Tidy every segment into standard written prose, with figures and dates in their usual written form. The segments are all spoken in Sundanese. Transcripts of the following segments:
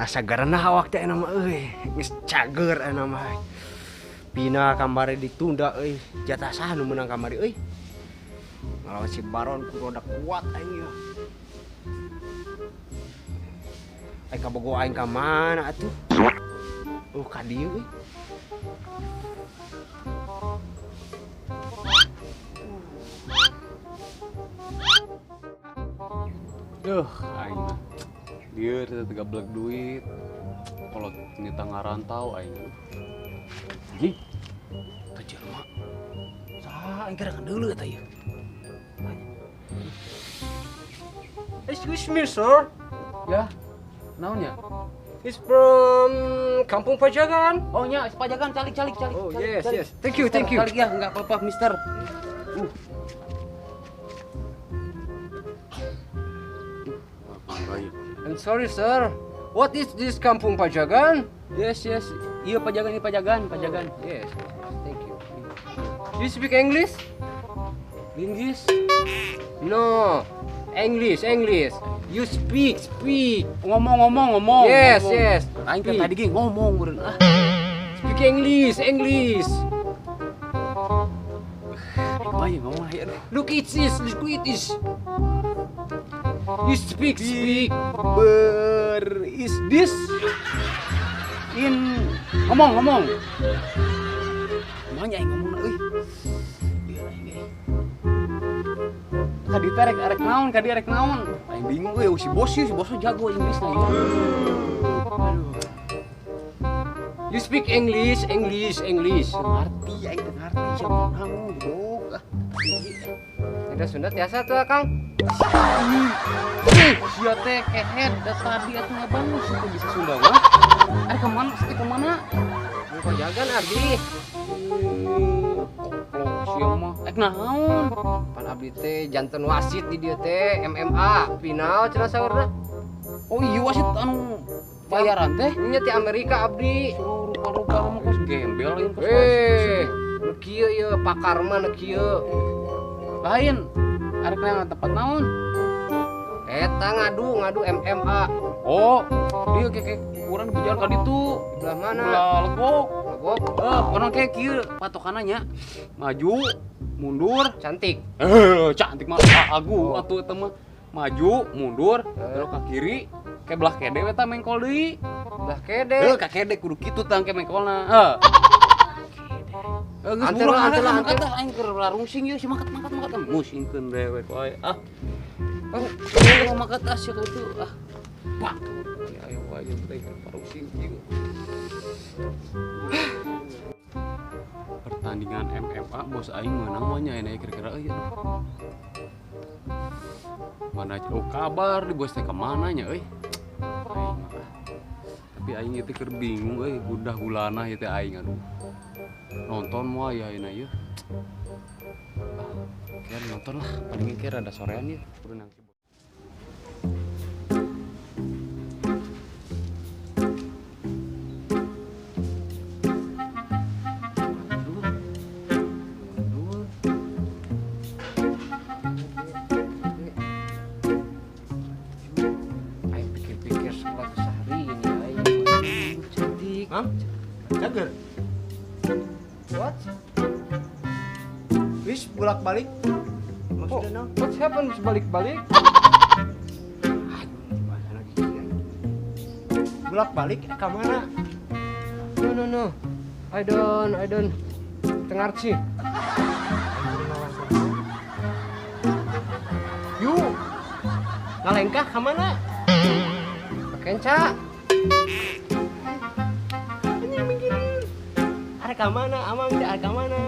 Asa garanah awak teh mah euy, geus cager ayeuna mah. Final kamari ditunda euy, jatah saha nu meunang kamari euy? Ngalawan si Baron ku roda kuat aing ieu. Aing kabogo aing ka mana atuh? Oh, ka dieu euy. Duh, aing mah. Dieu teh gablek duit. Kalau nyita ngarantau aing. Anjing. Teu jelema. Saha aing kira deuleu eta ieu. Excuse me, sir. Ya. Naon ya? It's from Kampung Pajagan. Oh nya, Pajagan calik calik calik. Oh, calik, yes, calik. Yes. Thank you, thank you. Calik ya, enggak apa-apa, mister. I'm sorry, sir. What is this Kampung Pajagan? Yes, yes. Iya Pajagan, ini Pajagan, Pajagan. Oh, yes, thank you. You speak English? Inggris? No. English, English. You speak, speak. Ngomong, ngomong, ngomong. Yes, ngomong. Yes. Aing kan Speak. tadi ge ngomong meureun ah. Speak English, English. Aing ngomong aya deh. Look it is, look it is. You speak, speak. Ber is this in ngomong ngomong. Kumaha aing ngomongna euy. Biar aing euy. Kadi teh rek rek naon, kadi rek naon. Aing bingung euy, si bos ieu, si bos jago Inggrisna ieu. Aduh. You speak English, English, English. Ngarti aing teu ngarti sia naon goblok ah. Ada Sunda tiasa tuh, Kang. Sia teh kehed da tadi atuh ngabangun teu bisa Sunda mah. Ari ka mana? Teh ka mana? Kampung Pajagan abdi. Koplok sia mah. Ek naon? Pan abdi teh janten wasit di dieu teh MMA final cenah saurna. Oh iya wasit anu bayaran teh? Nya ti Amerika abdi. Rupa-rupa mah kos gembel lain kos. Eh, nu kieu ieu pakar mah nu kieu. Lain. Arek nang tempat naon? Eta ngadu, ngadu MMA. Oh, dia kayak kurang di jalan ka ditu. Di belah mana? Belah Legok. Legok. Eh, konon kayak kieu patokanna nya. Maju, mundur, Cantik. Eh, cantik mah agu Oh. atuh eta mah. Maju, mundur, Eh. belok ke kiri, ke belah kede eta mengkol deui. Belah kede. Eh, ka kede kudu kitu tang ke mengkolna. Heuh. Eh, geus Anter buruan, lah, anter lah, mangkat anter. ah, aing keur larungsing ieu si mangkat mangkat mangkat musingkeun dewek wae. Ah. Oh, Oh, mangkat ah sia kitu ah. Pak. Ayo wae teh parungsing ieu. Pertandingan MMA bos aing meunang mah nya ayeuna kira-kira euy. Mana oh kabar di bos teh ka mana nya euy. Aing mah. Tapi aing ieu teh keur bingung euy, gudah gulana ieu teh aing aduh. Nonton moal ya ayeuna ieu. Ah, kira nonton lah, paling kira rada sorean ieu. Kudu nang si bos. Aing pikir-pikir sekolah sehari ini aing. Cantik. Mam, cager. What? Wis bolak-balik. Oh, Maksudnya naon? what happened balik-balik? Aduh, bahasa lagi kieu. Bolak-balik ka mana? No, no, no. I don't. Tengarci. Yuk. Ngalengkah ka mana? Kenca. Anjing mikirin. Arek ka mana? Amang teh arek ka mana?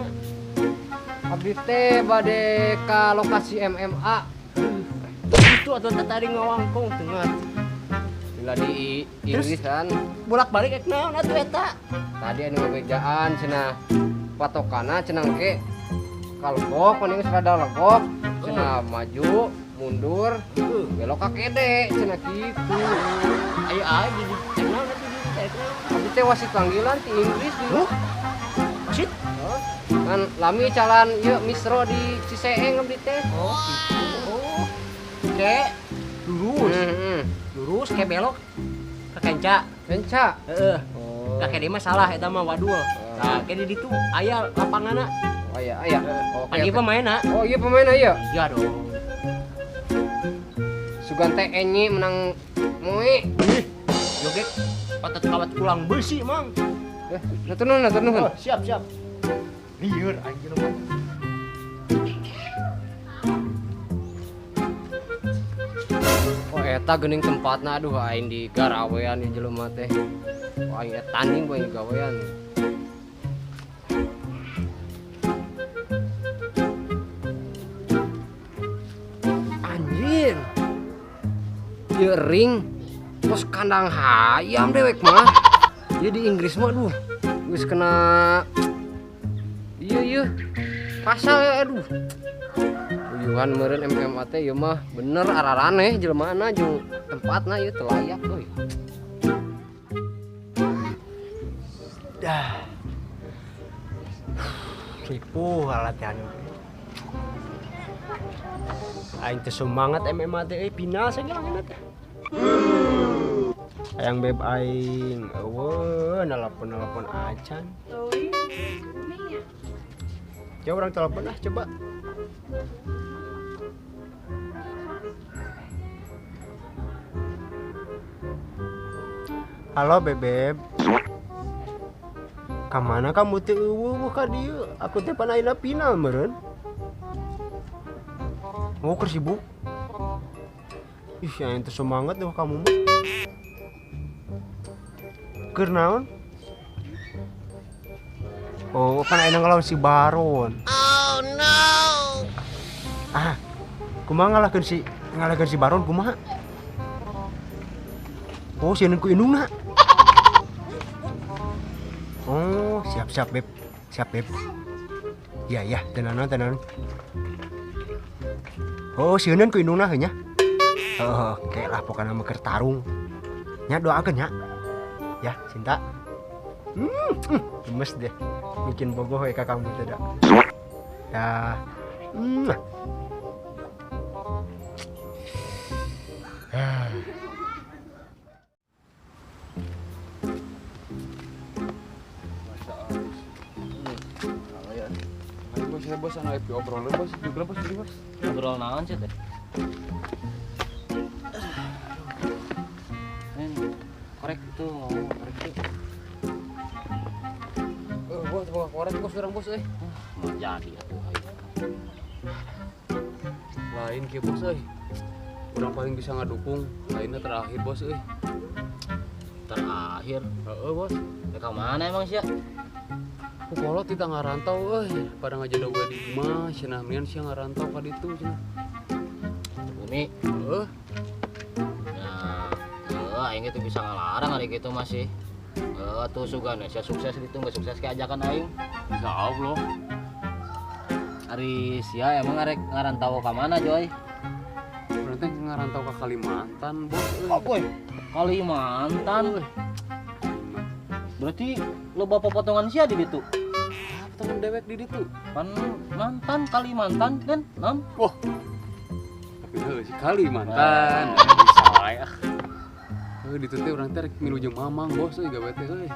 Abdi teh bade ka lokasi MMA. Itu atuh teh tadi ngawangkong teu ngarti. Bila di Inggris kan. Bolak-balik ek naon atuh eta? Tadi anu ngabejaan cenah patokana cenah ke kalgok paling geus rada legok cenah maju mundur belok ka kede cenah kitu. Ayo ayo di cek naon atuh di cek naon? Abdi teh wasit panggilan ti Inggris di. Huh? Wasit? Oh, kan lami calan ieu misro di Ciseeng abdi teh. Oh, gitu. Oh. Ke lurus. Heeh. Lurus ke belok ke Ka Kenca. Kenca. Heeh. Oh. Ka Kede mah salah eta mah wadul. Nah, kede ditu aya lapanganna. Oh iya, aya. Oke. Pan ieu pemainna. Oh iya pemainna ieu. Iya dong. Sugan teh enyi menang moe. Ih, joget otot kawat tulang besi, Mang. Nutur nuhun, nutur nuhun. Oh, siap, siap. Lieur anjir mah. Oh eta geuning tempatna aduh aing di garawean ieu jelema teh. Oh aing tanding bae gawean. Anjir. Ieu ring pos kandang hayam dewek mah. Ieu di Inggris mah aduh geus kena ieu ieu pasal ya aduh. Uyuhan meureun MMA teh ieu mah bener araraneh jelemaana jeung tempatna ieu teu layak euy. Dah. Ripuh latihan. Aing teh semangat MMA teh euy final saja teh. Hayang beb aing eueuh nelpon-nelpon acan. Coba orang telepon ah coba. Halo bebeb. Kamana kamu teh eueuh ka dieu? Aku teh pan ayeuna final meureun. Oh, keur sibuk. Ih, aing teh semangat tuh kamu mah. Keur naon? Oh, kan ayeuna ngelawan si Baron. Oh no. Ah, kumaha ngalahkeun si Baron kumaha? Oh, sieun ku indungna. Oh, siap-siap beb. Siap beb. Ya ya, tenanan tenanan. Oh, sieun ku indungna heuh nya. Heeh, oke lah pokokna mah keur tarung. Nya doakeun nya. Ya, cinta. Gemes deh. Bikin bogoh we ka kamu teh da. Ya. Ayo bos, ya bos, anu ayo obrol bos, juga bos, jadi bos. Ngobrol naon sih teh? Men, korek itu, korek itu. Bos, bawa korek bos, orang bos, eh. Mau jadi atuh aing. Lain kieu bos, euy. Urang paling bisa ngadukung, lainnya terakhir bos, euy. Terakhir? Heeh, bos. Ya ka mana emang sia? Ku kolot di tengah rantau euy, pada ngajodoh gue di imah, cenah mian sia ngarantau ka ditu cenah. Bumi. Heeh. Nah, heuh aing teh bisa ngalarang ari kitu masih. Heuh tuh sugan sia sukses ditu geus sukses ke ajakan aing. Bisa Allah. Ari sia emang arek ngarantau ka mana, Joy? Berarti ngarantau ka Kalimantan, bos euy. Oh, boy. Kalimantan. Berarti loba popotongan sia di ditu. Temen dewek di ditu. Pan mantan Kalimantan kan, Nam? Wah. Tapi heuh si Kalimantan. Bisa wae ah. Heuh ditu teh urang teh rek milu jeung mamang bos euy gawe teh euy.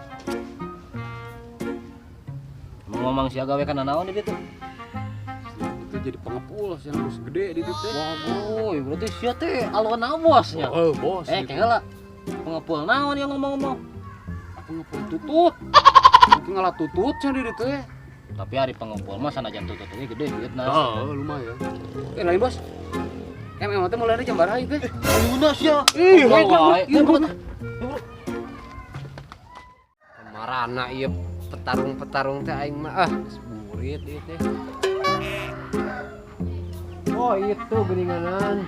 Mamang sia gawe kana naon di ditu? Itu jadi pengepul sia bos gede di ditu teh. Wah, boy, berarti sia teh alona bosnya. Heuh, bos. Eh, keula. Pengepul naon yang ngomong-ngomong? Pengepul tutut. Itu ngalah tutut sia di ditu teh. Tapi hari pengepul mah sanajan tutut ge gede duitna. Oh, lumayan. Eh, lain bos. MMA teh mulai jam baraha ieu teh? Ayeuna sia. Ih, iya, bro. Kamarana ieu petarung-petarung teh aing mah ah geus burit ieu teh. Oh, itu geuninganan.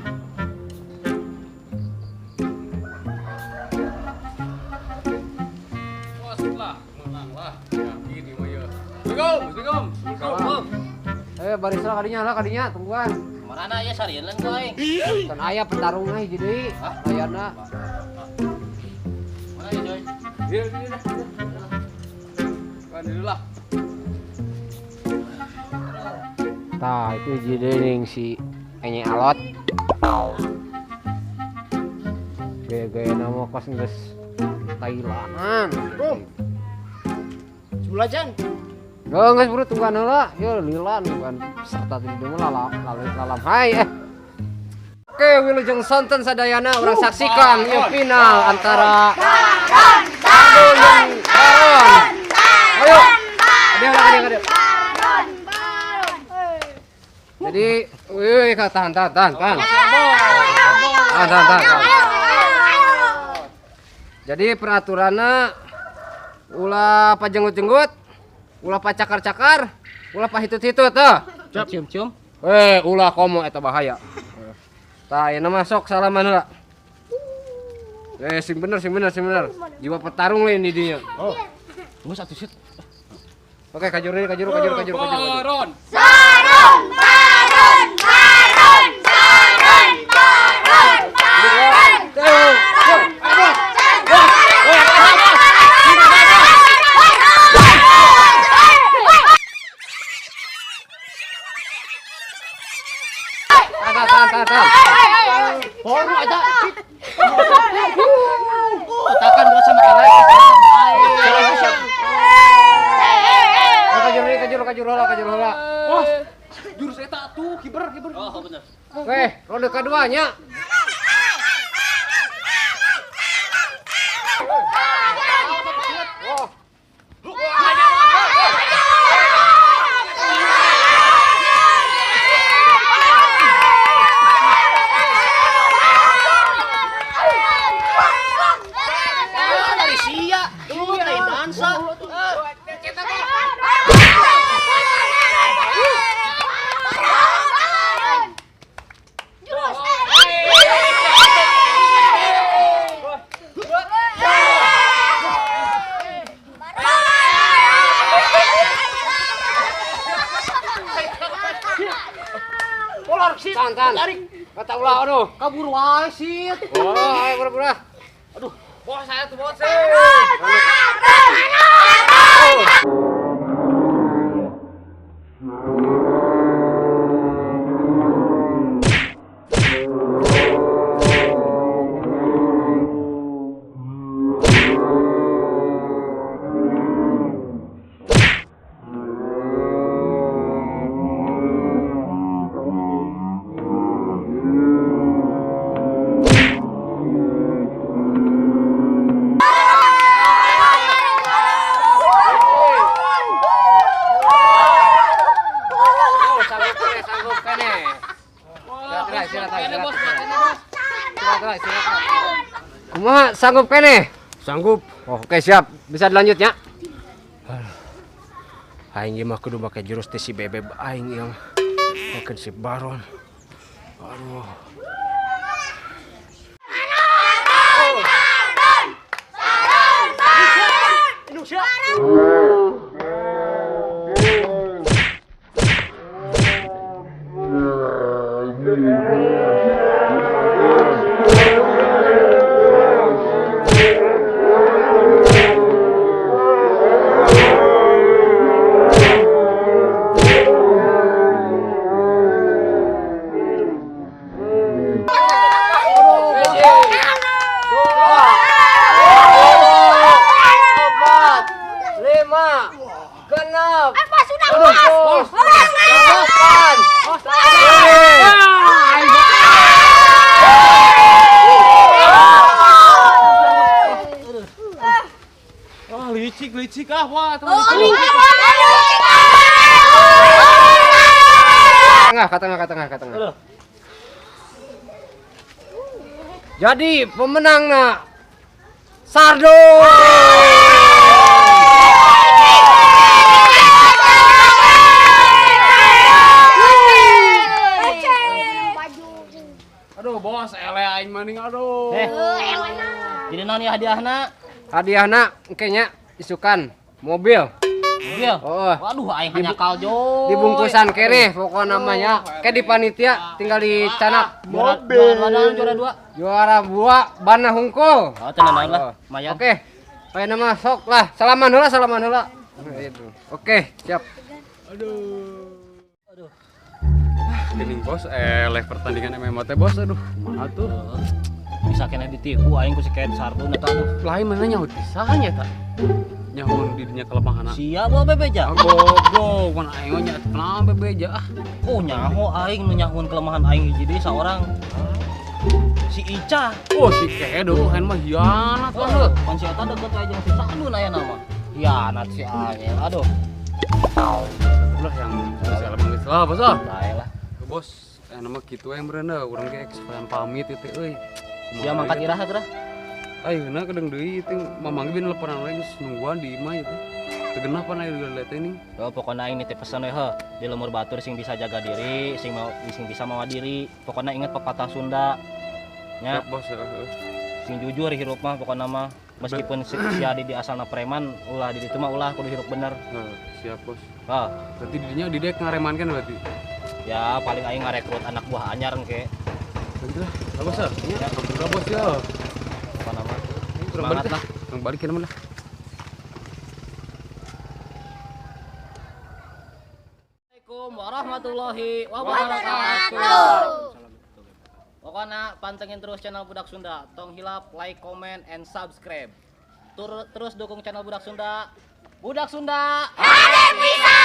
Bos lah, menang lah. Yakin ieu mah ieu. Assalamualaikum. Assalamualaikum. Eh, barislah kadinya lah kadinya tungguan. Marana ya sarieun lain ku aing. Can aya petarung euy jadi. Ayana. Mana ya, Joy? Iya, iya dah. Kan dulu lah. Tah, itu jadi ning si Enye Alot. Gaya-gaya nama kos geus Thailand. Bro. Sebelah jan. Oh, geus buru tungguan heula. Yo lila nungguan peserta di dieu mah lalam hai eh. Oke, wilujeng sonten sadayana urang saksikan ieu final antara Baron dan Baron. Ayo. Aduh, aduh, aduh. Jadi, wih, tahan, tahan, tahan, tahan. Tahan, tahan, tahan. Jadi peraturannya ulah pajenggut-jenggut, ulah pacakar-cakar, ulah pahitut-hitut tuh. Cium-cium. Eh, ulah komo eta bahaya. Tah, ayeuna masuk salaman heula. Eh, sing bener, sing bener, sing bener. Jiwa petarung lain di dinya. Oh. Tunggu satu sit. Oke, kajuru ini, kajuru, kajuru, kajuru, kajuru. Baron. Baron, Baron, Baron, Baron, Baron, Baron. Tahan, tahan, tahan, tahan. Baru aja. Takkan dua sama kalah. Kajuru ini, kajuru, kajuru heula, kajuru heula. Bos. Jurus eta tuh kiber, kiber. Oh, bener. Oke, ronde keduanya. Oh. Dari sia, lu teh dansa. Tahan, tahan. Kata ulah, aduh. Kabur wae sit. Oh, ayo buru-buru. Aduh, bos saya tuh bos. Oh, sanggup kene, sanggup kene. Istirahat, istirahat, istirahat. Istirahat, istirahat. Kumaha sanggup kene? Sanggup. Oh, oke siap. Bisa dilanjut ya? Aing ieu mah kudu make jurus teh si bebeb aing ieu mah. Makan si Baron. Aduh. Empat, lima, genap, tujuh, delapan, Wah, licik, licik ah, wah, teman licik. Tengah, ke tengah, ke tengah, ke tengah. Jadi pemenangnya Sardo. Aduh, bos, ele aing maning aduh. Eh. Jadi naon ieu hadiahna? Hadiahna kayaknya isukan mobil. Mobil. Oh. Waduh, aing hanyakal jo. Dibungkusan kere pokoknya namanya. Kayak di panitia tinggal dicanak. Mobil. Juara dua. Juara buah bana hungkul. Oh, tenang naon lah. Lumayan. Oke. Kayak nama sok lah. Salaman heula, salaman heula. Itu. Oke, siap. Aduh. Aduh. Geuning bos, live pertandingan MMA teh bos, aduh, kumaha tuh? Bisa kena ditipu aing ku si Ken Sardun eta aduh. Lain mana nyaho pisan nya eta. Nyaho di dinya kelemahanna. Sia bawa bebeja. Ah, goblok, mun aing mah nya kenapa bebeja ah. Oh nyaho aing nu nyahoan kelemahan aing hiji deui saorang. Si Ica. Oh si Kedo, aing mah hianat lah heuh. Pan si eta deket wae jeung si Sardun aya nama. Hianat si aing. Aduh. Ulah yang geus lah geus lah bos ah. Bae lah. Bos, nama kitu we meureun urang ge sekalian pamit ieu teh euy. Sia mangkat iraha geura? Ayeuna kedeng deui teh mamang ge nelponan we geus nungguan di imah ieu teh. Teu genah pan aya lihat teh ning. Oh, pokona aing nitip pesan we heuh, di lemur batur sing bisa jaga diri, sing mau sing bisa mawa diri. Pokona inget pepatah Sunda. Nya. Siap bos, heeh. Sing jujur hirup mah pokona mah. Meskipun sia di asalna preman, ulah di ditu mah ulah kudu hirup bener. Heeh, siap bos. Hah. Berarti didinya di dek ngaremankeun berarti. Ya paling aing ngarekrut anak buah anyar engke. Lah, lah bos ya. Lah bos ya. Apa nama? Kurang balik lah. Kurang balik ke lah. Assalamualaikum warahmatullahi wabarakatuh. Pokoknya pantengin terus channel Budak Sunda. Tong hilap like, comment, and subscribe. Terus dukung channel Budak Sunda. Budak Sunda. Hadir bisa.